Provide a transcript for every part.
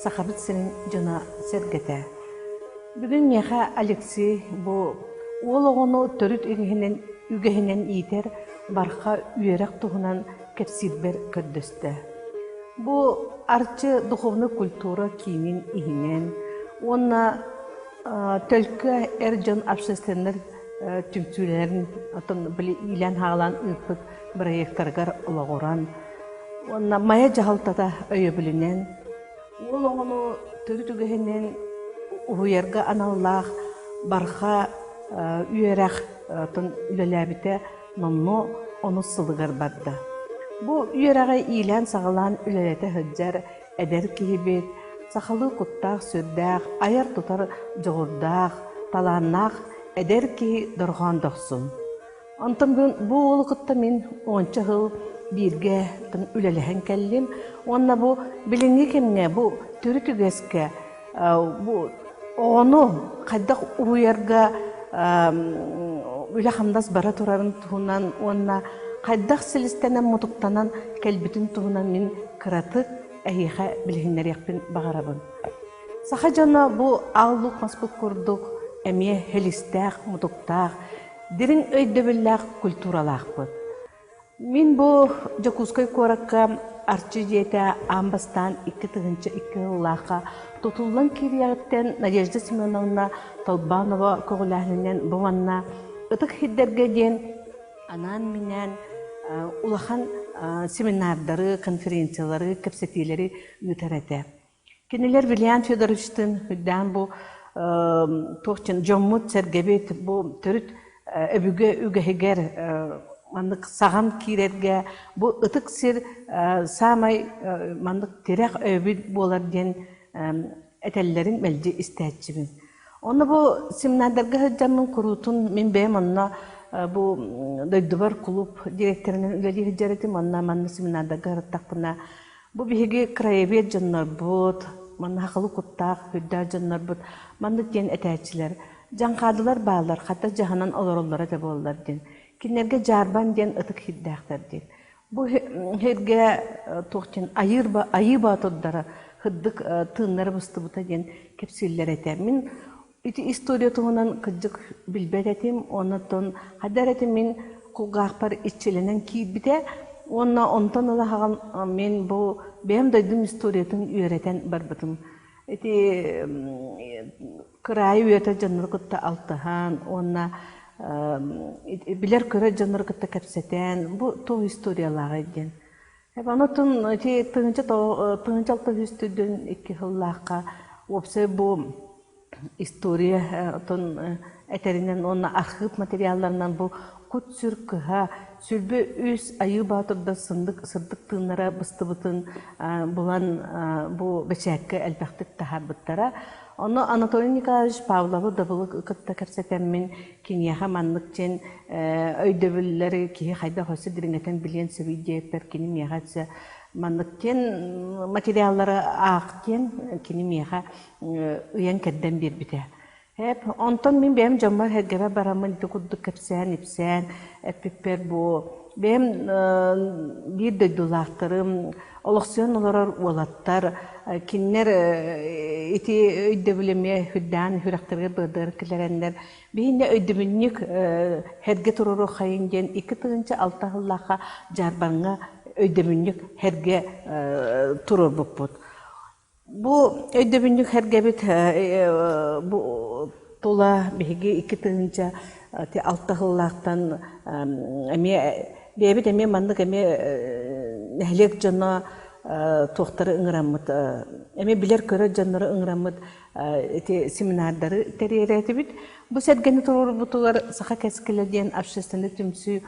Сахабыт сирин дьоно-сэргэтэ! Бүгүн миэхэ Алексей бу уол оҕону төрүт үгэһинэн, үгэһинэн иитэр барха үөрэх туһунан кэпсиирбэр көрдөстө. Бу Арчы духовнай культура киинин иһинэн уонна Төлкө эр дьон общественнай түмсүүлэрин оттон били иилээн-хаалаан ыыппыт бырайыактарыгар олоҕуран уонна Майа дьаһалтата өйөбүлүнэн уол оҕону төрүт үгэһинэн уһуйарга аналлаах барҕа үөрэх оттон үлэлээбитэ номнуо онус сылыгар барда. Бу үөрэҕи иилээн-саҕалаан үлэлэтэ сылдьар эдэр киһибит сахалыы куттаах-сүрдээх, айар-тутар дьоҕурдаах, талааннаах эдэр киһи Дорҕоон Дохсун. Онтон бу уолу кытта мин уонча сыл бииргэ үлэлэһэн кэллим уонна бу билиҥҥи кэмҥэ бу төрүт үгэскэ бу оҕону хайдах уһуйарга үлэ-хамнас бара турарын туһунан уонна хайдах силистэнэн-мутуктанан кэлбитин туһунан мин кыратык эһиэхэ билиһиннэриэхпин баҕарабын. Саха дьоно бу аал луук маспыт курдук эмиэ һилистээх, мутуктаах, дириҥ өйдөбүллээх культуралаахпыт. Мин бу Дьокуускай куоракка Арчы дьиэтэ аан бастаан 2002 сыллаахха тутуллан киириэҕиттэн Надежда Семеновна Толбанова көҕүлээһининэн бу манна Ытык сирдэргэ диэн анаан-минээн улахан семинардары, конференциялары, кэпсэтиилэри ыытар этэ. Кинилэр Вилиан Федоровичтыын үрдээн бу туох диэн дьоммут-сэргэбит бу төрүт өбүгэ үгэһигэр маннык саҕан киирэргэ бу ытык сир саамай маннык тирэх өйөбүл буолар диэн этэллэрин мэлдьи истээччибин. Онно бу семинардарга сылдьаммын куруутун мин бэйэм онно бу дойдубар кулууп директорынан үлэлии сылдьар этим, онно манна семинардарга сырыттахпына Бу биһиги краевед дьоннорбут, манна сахалыы куттаах, үрдээх дьоннорбут маннык диэн этээччилэр. Дьаҥхаадылар бааллар, хата дьаһанан олороллоро да буоллар диэн. Кинилэргэ дьаарбан диэн ытык сирдээхтэр диэн. Бу сиргэ туох диэн айыыр айыы боотурдара сырдык тыыннара быстыбыта диэн кэпсииллэр этэ. Мин Ити история туһунан кырдьык билбэт этим, онон хайдах эрэ мин кулгаахпар иччилэнэн киирбитэ уонна онтон ыла хаҕан мин бу бэйэм дойдум историятын үөрэтэн барбытым. Ити кыраайы үөрэтэр дьоннору кытта алтыһан уонна билэр-көрөр дьоннору кытта кэпсэтэн бу туох историялааҕый диэн. Онон ити 1602 сыллаахха уопсай бу история отон этэринэн уонна архыып материалларынан бу кут-сүр кыһа сүлбэ үс Айыы Боотурдар сындык сырдык тыыннара быстыбытын булан бу бэчээккэ элбэхтик таһаарбыттара. Ону Анатолий Николаевич Павловы Дабылы кытта кэпсэтэммин киниэхэ маннык диэн өйдөбүллэри киһи хайдах өссө дириҥэтэн билиэн сөбүй диэппэр кини миэхэ өссө маннык диэн материаллары аах диэн кини миэхэ ыйан-кэрдэн биэрбитэ. Эп, онтон мин бэйэм дьоммор сэргэбэр бараммын ити курдук кэпсээн-ипсээн эппиппэр бу бэйэм биир дойдулаахтарым олохсуйан олорор уолаттар кинилэр ити өйдөбүл эмиэ үрдээн сүрэхтэригэр быардыгар киллэрэннэр биһиннэ өйдөбүнньүк сэргэ туруоруоххайын диэн 2006 сыллаахха Дьаарбаҥҥа өйдөбүнньүк сэргэ туруорбуппут. Бу өйдөбүнньүк сэргэбит бу тула биһиги 2006 сыллаахтан эмиэ бэйэбит эмиэ маннык эмиэ нэһилиэк дьоно туохтары ыҥыраммыт эмиэ билэр-көрөр дьоннору ыҥыраммыт ити семинардары тэрийэр этибит. Бу сэргэни туруорбутугар Саха кэскилэ диэн общественнай түмсүү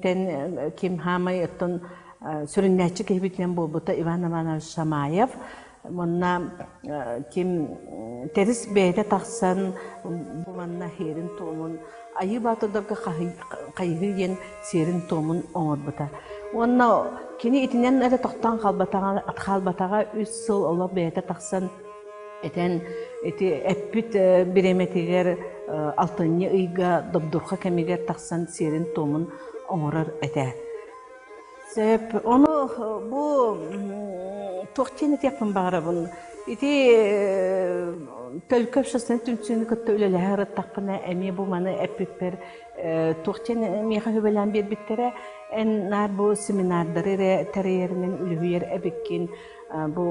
тэн ким хаамай оттон сүрүннээччи киһибитинэн буолбута Иван Иванович Шамаев. Манна ким Тэрис бэйэтэ тахсан бу манна сиэрин-туомун Айыы Боотурдарга хайыһыы диэн сиэрин-туомун оҥорбута. Уонна кини итинэн эрэ тохтоон хаалбатаҕа, хаалбатаҕа үс сыл олох бэйэтэ тахсан этэн ити эппит бириэмэтигэр алтынньы ыйга добдурха кэмигэр тахсан сиэрин-туомун оҥорор этэ. Сөп. Ону бу туох диэн этиэхпин баҕарабын. Ити Төлкө общественнай түмсүүнү кытта үлэлэһэ ырыттахпына эмиэ бу маны эппиппэр туох диэн миэхэ сүбэлээн биэрбиттэрэ эн наар бу семинардары эрэ тэрийэринэн үлүһүйэр эбиккин бу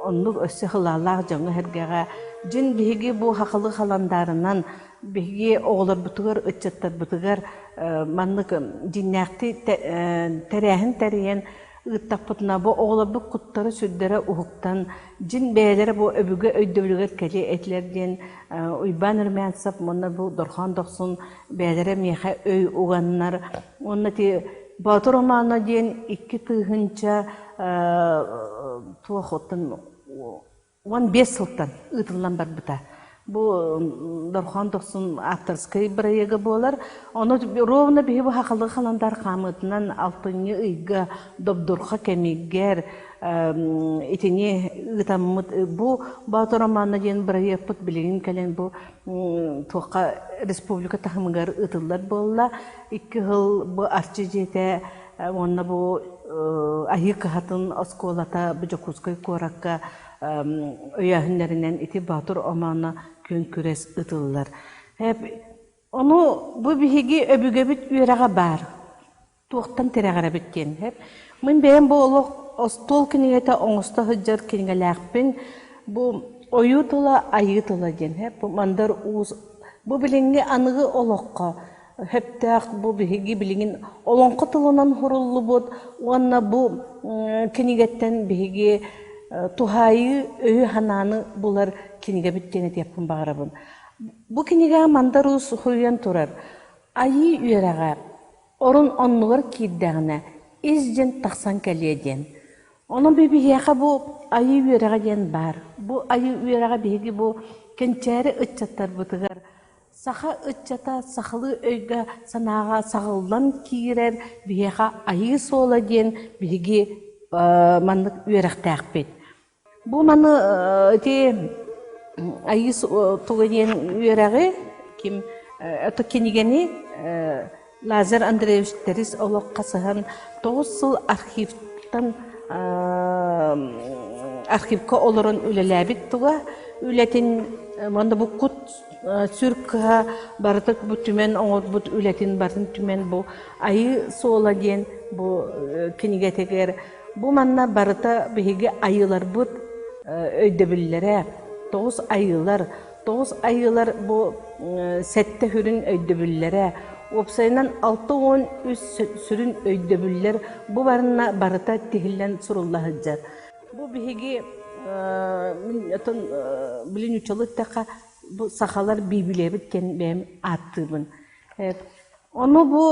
оннук өссө хылаалаах дьоҥҥо-сэргэҕэ дьин биһиги бу хахалы халандаарынан биһиги оҕолорбутугар ыччаттарбытыгар маннык дьиҥнээхтии тэрээһин тэрийэн ыыттахпытына бу оҕолорбут куттара-сүрдэрэ уһуктан дьин бэйэлэрэ бу өбүгэ өйдөбүлүгэр кэлиэ этилэр диэн Уйбаан Румянцев уонна бу Дорхоон Дохсун бэйэлэрэ миэхэ өй уганнар уонна ти Боотур романа диэн 2000 туох оттон 15 сылтан ыытыллан барбыта. Бу Дорхоон Дохсун авторскай бырайыага буолар. Ону ровно биһи бу хахалы халандар хаамыытынан алтынньы ыйга добдурха кэмигэр итини ыытаммыт бу Боотур романа диэн бырайыакпыт билигин кэлэн бу туохха республика таһымыгар ыытыллар буолла. Икки сыл бу Арчы дьиэтэ уонна бу Айыы кыһатын оскуолата бу Дьокуускай куоракка өйөөһүннэринэн ити Боотур омооно күөн күрэс ыытыллар. Ону бу биһиги өбүгэбит үөрэҕэ баар. Туохтан тирэҕирэбит диэн. Мин бэйэм бу олох остуол кинигэтэ оҥосто сылдьар кинигэлээхпин. Бу ойуу тыла айыы тыла диэн. Бу Мандар Уус бу билиҥҥи аныгы олоххо сөптөөх бу биһиги билигин олоҥхо тылынан суруллубут уонна бу кинигэттэн биһиги туһаайыы өйү-санааны булар кинигэбит диэн этиэхпин баҕарабын. Бу кинигэҕэ Мандар Уус суруйан турар Айыы үөрэҕэ орун оннугар киирдэҕинэ ис дьин тахсан кэлиэ диэн. Онон биһиэхэ бу айыы үөрэҕэ диэн баар. Бу айыы үөрэҕэ биһиги бу кэнчээри ыччаттарбытыгар Саха ыччата сахалыы өйгө-санааҕа саҕыллан киирэр биһиэхэ айыы суола диэн биһиги маннык үөрэхтээхпит. Бу маны ити айыы туга диэн үөрэҕи ким это кинигэни Лазарь Андреевич Тэрис олох хасыһан 9 сыл архивтан архивка олорон үлэлээбит туга үлэтин уонна бу кут сүр кыһа барыта бу түмэн оҥорбут үлэтин барытын түмэн бу айыы суола диэн бу кинигэтигэр бу манна барыта биһиги айыыларбыт өйдөбүллэрэ тоҕус айыылар Тоҕус айыылар бу сэттэ сүрүн өйдөбүллэрэ, уопсайынан 63 сүрүн өйдөбүллэр бу барына барыта тиһиллэн сурулла сылдьар. Бу биһиги мин отон билин нууччалыы эттэххэ бу сахалар биибилиэбит диэн бэйэм ааттыыбын. Ону бу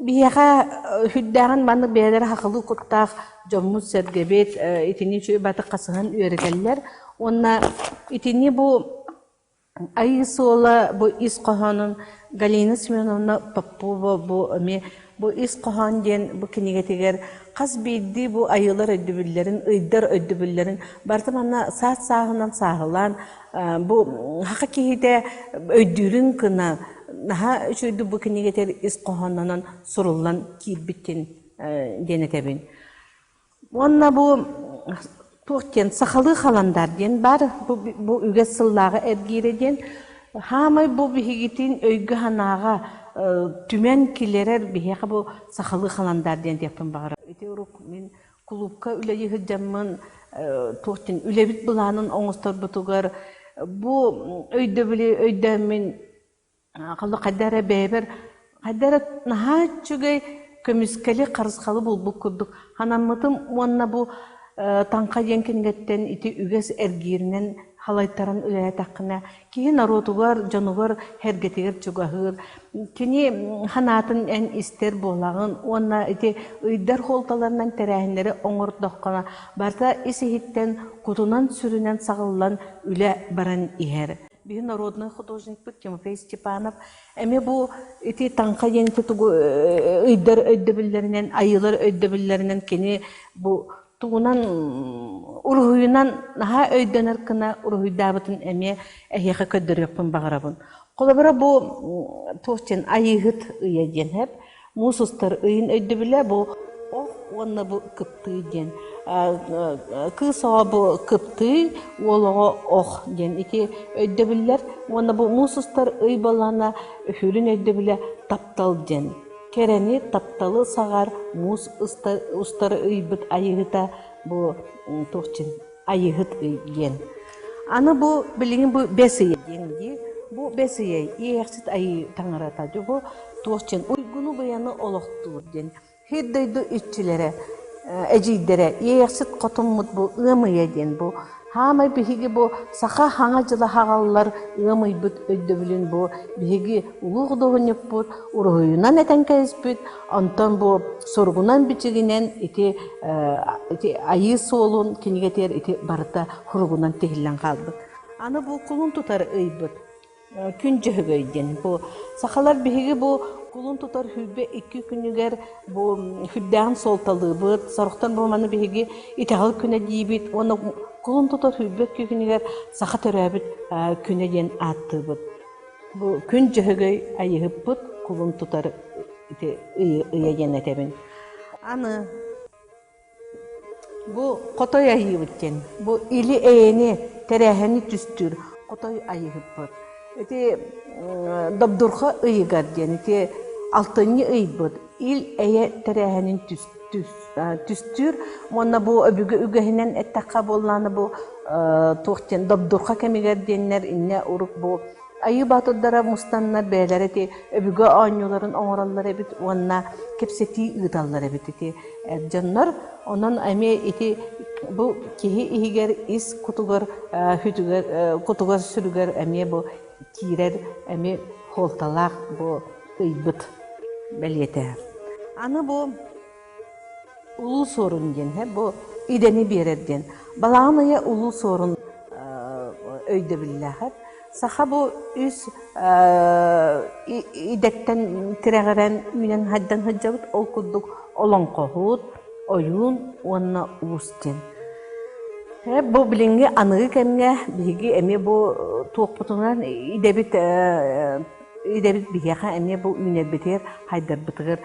биһиэхэ сүрдээҕин маннык бэйэлэрэ хахылыы куттаах дьоммут-сэргэбит итини үчүгэй баатык хасыһан үөрэтэллэр уонна итини бу Айыы суола бу ис хоһоонун Галина Семеновна Попова бу эмиэ бу ис хоһоон диэн бу кинигэтигэр хас биирдии бу айыылар өйдөбүллэрин, ыйдар өйдөбүллэрин барыта манна саас-сааһынан сааһылаан бу саха киһитэ өйдүүрүн гына наһаа үчүгэйдик бу кинигэтигэр ис хоһооннонон суруллан киирбит диэн этэбин. Уонна бу туох диэн сахалыы халандаар диэн баар бу, бу үгэс сыллааҕы эргиирэ диэн хаамай бу биһигитин өйгө-санааҕа түмэн килэрэр биһиэхэ бу сахалыы халандаар диэн диэхпин баҕарабын. Ити урук мин кулуупка үлэлии сылдьаммын туох диэн үлэбит былаанын оҥосторбутугар бу өйдөбүлү өйдөөммүн хайда эрэ бэйэбэр хайда эрэ наһаа үчүгэй көмүскэли харысхалы булбут курдук санаммытым уонна бу Таҥха диэн кинигэттэн ити үгэс эргииринэн халайтаран үлэлээтэххинэ киһи норуотугар, дьонугар, сэргэтигэр чугаһыыр. Кини санаатын эн истэр буолаҕын уонна ити ыйдар суолталарынан тэрээһиннэри оҥордоххуна барыта ис-иһиттэн кутунан-сүрүнэн саҕыллан үлэ баран иһэр. Биһи народнай художникпыт Тимофей Степанов эмиэ бу ити таҥха диэн тугу ыйдар өйдөбүллэринэн, айыылар өйдөбүллэринэн кини бу тугунан уруһуйунан наһаа өйдөнөр гына уруһуйдаабытын эмиэ эһиэхэ көрдөрүөхпүн баҕарабын. Холобура бу туох диэн айыыһыт ыйа диэн һэп муус устар ыйын өйдөбүлэ бу. ох уонна бу кыптыы диэн. Кыыс оҕо бу кыптыы, уол оҕо ох диэн ити өйдөбүллэр уонна бу муус устар ый буоллаҕына үһүрүн өйдөбүлэ таптал диэн. Кэрэни, тапталы саҕар муус устар ыйбыт айыыһыта бу туох диэн айыыһыт ый диэн. Аны бу билигин бу бэс ыйа диэн дии. Бу бэс ыйа иэйэхсит айыы таҥарата бу туох диэн уйгуну-быйаны олохтуур диэн. Сир дойду иччилэрэ, эдьиийдэрэ иэйэхсит хотуммут бу ыам ыйа диэн бу Хаамай биһиги бу саха хаҥа дьыла хаҕаллар ыам ыйбыт өйдөбүлүн бу биһиги улуу худуоһунньукпут уруһуйунан этэн кэбиспит, онтон бу суругунан-бичигинэн ити ити айыы суолун кинигэтигэр ити барыта суругунан тиһиллэн хаалбыт. Аны бу кулун тутар ыйбыт Күн Дьөһөгөй диэн. Бу сахалар биһиги бу кулун тутар 22 күнүгэр бу сүрдээҕин суолталыыбыт. Сорохтон бу маны биһиги итэҕэл күнэ диибит уонна кулун тутар 22 күнүгэр саха төрөөбүт күнэ диэн ааттыыбыт. Бу Күн Дьөһөгөй айыһыппыт кулун тутар ити ыйа диэн этэбин. Аны Бу хотой айыыбыт диэн, бу или-эйэни, тэрээһини түстүүр хотой айыыһыппыт. Ити Добдурха ыйыгар диэн ити алтынньы ыйбыт ил-эйэ тэрээһинин түстүүр уонна бу өбүгэ үгэһинэн эттэххэ буоллаҕына бу туох диэн Добдурха кэмигэр диэннэр иннэ урук бу Айыы Боотурдара мустаннар бэйэлэрэ ити өбүгэ оонньууларын оҥороллор эбит уонна кэпсэтии ыыталлар эбит ити эр дьоннор. Онон эмиэ ити бу киһи иһигэр ис кутугар хүтүгэр кутугар сүрүгэр эмиэ бу киирэр эмиэ суолталаах бу ыйбыт бэлиэтэ. Аны бу Улуу Суорун диэн бу идэни биэрэр диэн. Балаҕан ыйа Улуу Суорун өйдөбүллээх. Саха бу үс идэттэн тирэҕирэн үүнэн хайдан сылдьабыт. Ол курдук олоҥхоһут, ойуун уонна уус диэн. Бу билиҥҥи аныгы кэмҥэ биһиги эмиэ бу туохпутунан идэбит идэбит биһиэхэ эмиэ бу үүнэрбитигэр, хайдарбытыгар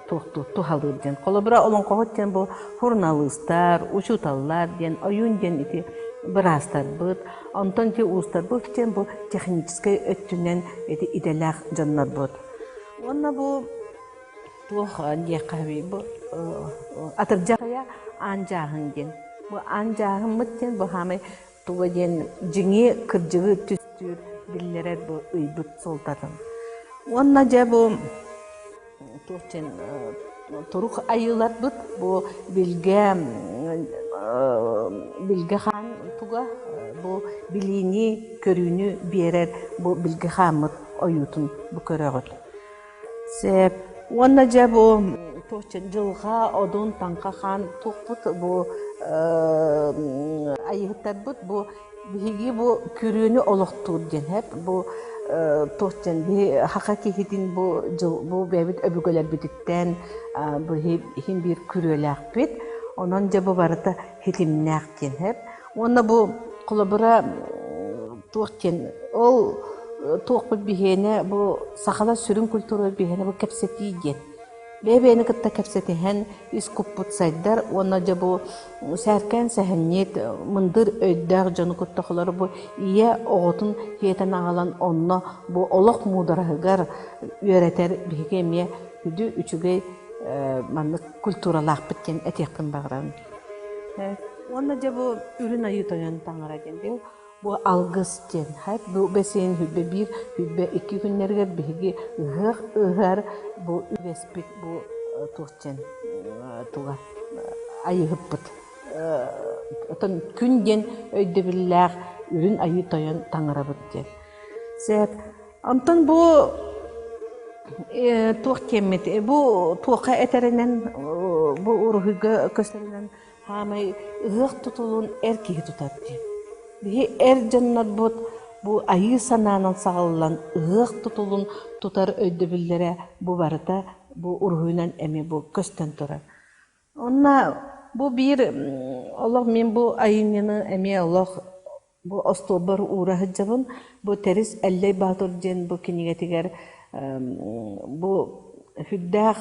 туохтуур туһалыыр диэн. Холобура, олоҥхоһут диэн бу суруналыыстар, учууталлар диэн, ойуун диэн ити быраастарбыт, онтон ити уустарбыт диэн бу техническэй өттүнэн ити идэлээх дьоннорбут. Уонна бу туох диэххэ бу атырдьах ыйа аан дьааһын диэн. Бу аан дьааһыммыт диэн бу хаамай Туга диэн дьиҥи, кырдьыгы түстүүр, биллэрэр бу ыйбыт суолтатын. Уонна дьэ бу туох диэн турук айыыларбыт бу билгэ билгэ хаан туга бу билиини, көрүүнү биэрэр бу билгэ хааммыт ойуутун бу көрөҕүт. Сөп. Уонна дьэ бу туох дьылҕа, одун, таҥха хаан туохпут бу айыһыттарбыт бу биһиги бу күрүөнү олохтуур диэн һэп бу туох диэн биһи хаха киһитин бу дьыл бу бэйэбит өбүгэлэрбититтэн бу иһин биир күрүөлээхпит. Онон дьэ бу барыта хитимнээх диэн һэп. Уонна бу холобура туох диэн ол туохпут биһиэнэ бу сахалар сүрүн культура биһиэнэ бу кэпсэтии диэн. Бэйэ-бэйэни кытта кэпсэтиһэн ис куппут сайдар уонна дьэ бу сээркээн сэһэнньит, мындыр өйдөөх дьону кытта холору бу ийэ оҕотун сиэтэн аҕалан онно бу олох муудараһыгар үөрэтэр биһиги эмиэ сүдү үчүгэй маннык культуралаахпыт диэн этиэхпин баҕарабын. Уонна дьэ бу Үрүн Айыы Тойон таҥара диэн бу бу алгыс диэн бу бэсиэн 21, 22 күннэригэр биһиги ыһыах ыһар бу үгэспит бу туох диэн туга айыһыппыт. Оттон күн диэн өйдөбүллээх Үрүн Айыы Тойон таҥарабыт диэн. Сөп. Онтон бу туох диэммит бу туохха этэринэн бу уруһуйга көстөрүнэн хаамай ыһыах тутулун эр киһи тутар диэн. Биһи эр дьоннорбут бу айыы санаанан саҕыллан ыһыах тутулун тутар өйдөбүллэрэ бу барыта бу уруһуйунан эмиэ бу көстөн турар. Онно бу биир олох мин бу айымньыны эмиэ олох Бу остуолбар уура сылдьабын. Бу Тэрис Эллэй Баатыр диэн бу кинигэтигэр бу сүрдээх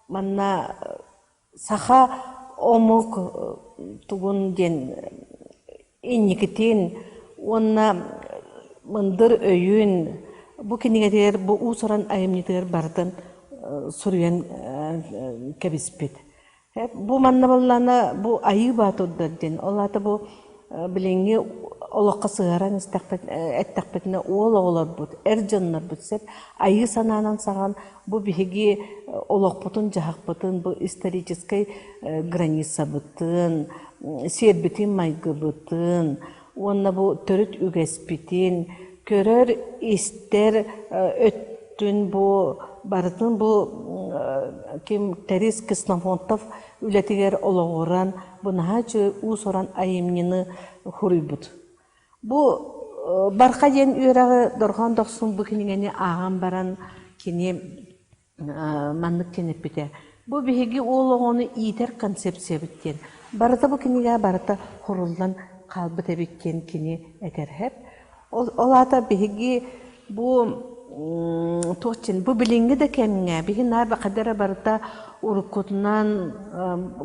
манна Саха омук тугун диэн инникитин уонна мындыр өйүн бу кинигэтигэр, бу уус-уран айымньытыгар барытын суруйан кэбиспит. Бу манна буоллаҕына бу Айыы Баатырдар диэн, ол аата бу билиҥҥи олоххо сыһыаран истэхпит эттэхпитинэ уол оҕолорбут, эр дьоннорбут сөп айыы санаанан саҕан бу биһиги олохпутун-дьаһахпытын, бу историческай границабытын, сиэрбитин-майгыбытын уонна бу төрүт үгэспитин көрөр-истэр өттүн бу барытын бу ким Тэрис Ксенофонтов үлэтигэр олоҕуран бу наһаа үчүгэй уус-уран айымньыны суруйбут. Бу Барха диэн үөрэҕи Дорҕоон Дохсун бу кинигэни ааҕан баран кини маннык кэнэппитэ. Бу биһиги уол оҕону иитэр концепциябыт диэн. Барыта бу кинигэ барыта хуруллан хаалбыт эбит диэн кини этэр. Ол аата биһиги бу туох диэн бу билиҥҥи да кэмҥэ биһи наар хайда эрэ барыта уруккутунан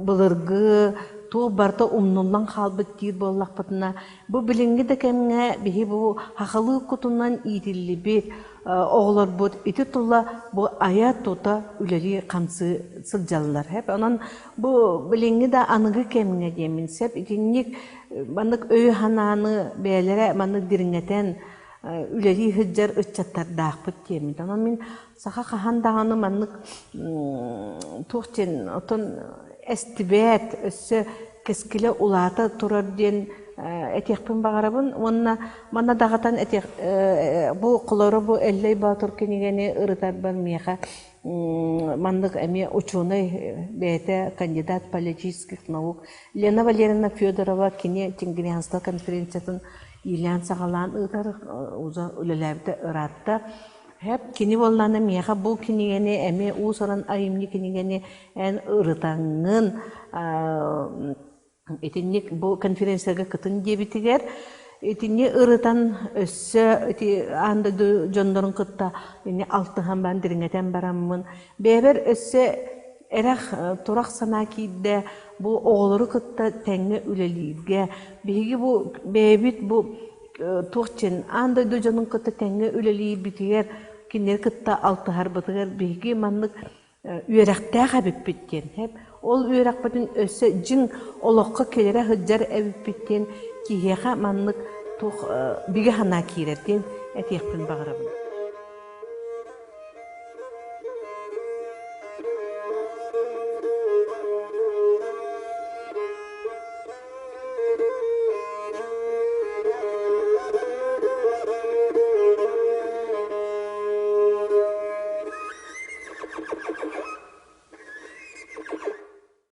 былыргы туох барыта умнуллан хаалбыт диир буоллахпытына бу билиҥҥи да кэмҥэ биһи бу хахалыы кутунан иитиллибит оҕолорбут ити тула бу айа-тута үлэлии-хамсыы сылдьаллар. Онон бу билиҥҥи да аныгы кэмҥэ диэммин сөп итинник маннык өйү-санааны бэйэлэрэ маннык дириҥэтэн үлэлии сылдьар ыччаттардаахпыт диэммит. Онон мин саха хаһан даҕаны маннык туох диэн отон эстибэт, өссө кэскилэ улаата турар диэн этиэхпин баҕарабын уонна манна даҕатан этиэх бу холоро бу Эллэй Боотур кинигэни ырытарбар миэхэ маннык эмиэ учуонай бэйэтэ кандидат политических наук Лена Валерьевна Федорова кини Тенгрианство конференциятын иилээн-саҕалаан ыытар уза үлэлээбитэ ыраатта. Хэп кини буоллаҕына миэхэ бу кинигэни эмиэ уус-уран айымньы кинигэни эн ырытаҥҥын итинник бу конференцияга кытын диэбитигэр итини ырытан өссө ити аан дойду дьоннорун кытта ини алтыһан баран дириҥэтэн бараммын бэйэбэр өссө эрэх турах санаа киирдэ бу оҕолору кытта тэҥҥэ үлэлииргэ биһиги бу бэйэбит бу туох диэн аан дойду дьонун кытта тэҥҥэ үлэлиирбитигэр кинилэри кытта алтыһарбытыгар биһиги маннык үөрэхтээх эбиппит диэн ол үөрэхпитин өссө дьиҥ олоххо кэлэрэ сылдьар эбиппит диэн киһиэхэ маннык туох бигэ санаа киирэр диэн этиэхпин баҕарабын.